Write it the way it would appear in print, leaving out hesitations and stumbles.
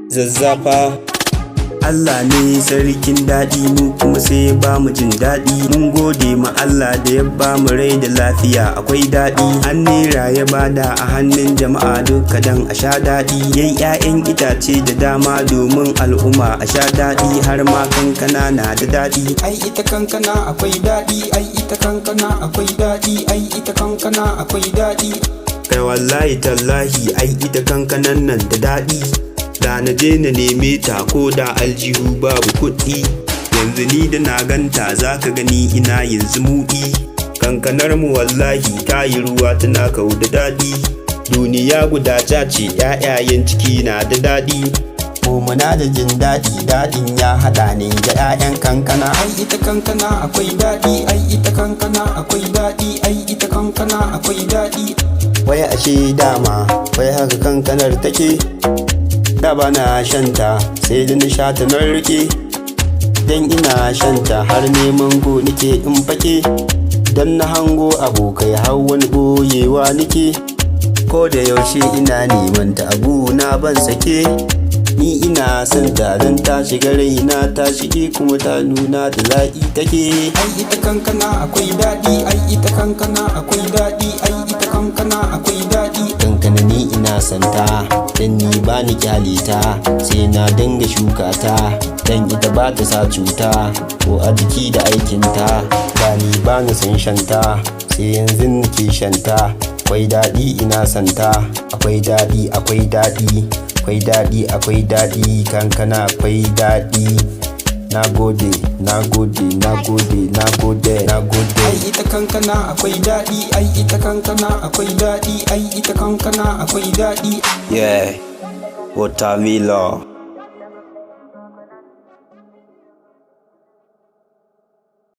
Zazzafa. Allah ne sarkin daɗi, mu kuma sai ya ba mu jin daɗi. Mun gode ma Allah da ya ba mu rai da lafiya, akwai daɗi. An nera ya bada a hannun jama'a duka dan a sha daɗi. Yayi 'ya'yan itace da dama domin al'umma a sha daɗi, har ma kankana na da daɗi. Ai ita kankana akwai daɗi, ai ita kankana akwai daɗi, ai ita kankana akwai daɗi. Kai, wallahi tallahi, ai ita kankanan nan da daɗi. Da na je na neme ta ko da aljihu babu kuɗi. Yanzu ni da na ganta za ka gani ina yin zumuɗi. Kankanar mu wallahi ta yi ruwa, tana kau da daɗi. Duniya guda ce, 'ya'yayen ciki na da daɗi. Mu muna da jin daɗi, daɗin ya haɗa ne da 'ya'yan kankana. Ai ita kankana akwai daɗi, ai ita kankana akwai daɗi, ai ita kankana akwai daɗi. Wai ashe dama wai haka kankanar take. Da ba na shanta, sai da na sha ta na rike. Dan ina shanta har neman go nike in fake. Dan na hango abokai har wani boyewa nike. Ko da yaushe ina neman ta, abu na ban sake. Ni ina son ta dan ta shiga raina, ta shige kuma ta nuna da zaƙi take. Ai ita kankana akwai daɗi, ai ita kankana akwai daɗi, ai ita kankana akwai daɗi. Kankana ni ina santa, dan ni ba ni kyale ta, sai na dinga shuka ta, dan ita ba ta sa cuta ko a jiki da aikinta. Ba ni ba na san shanta, sai yanzu nake shanta. Akwai daɗi, ina santa, akwai daɗi, akwai daɗi, akwai daɗi, akwai daɗi, kankana akwai daɗi. Na gode, na gode, na gode, na gode, na gode. Ai ita kankana akwai daɗi, ai ita kankana akwai daɗi, ai ita kankana akwai daɗi. Yeah, watermelon.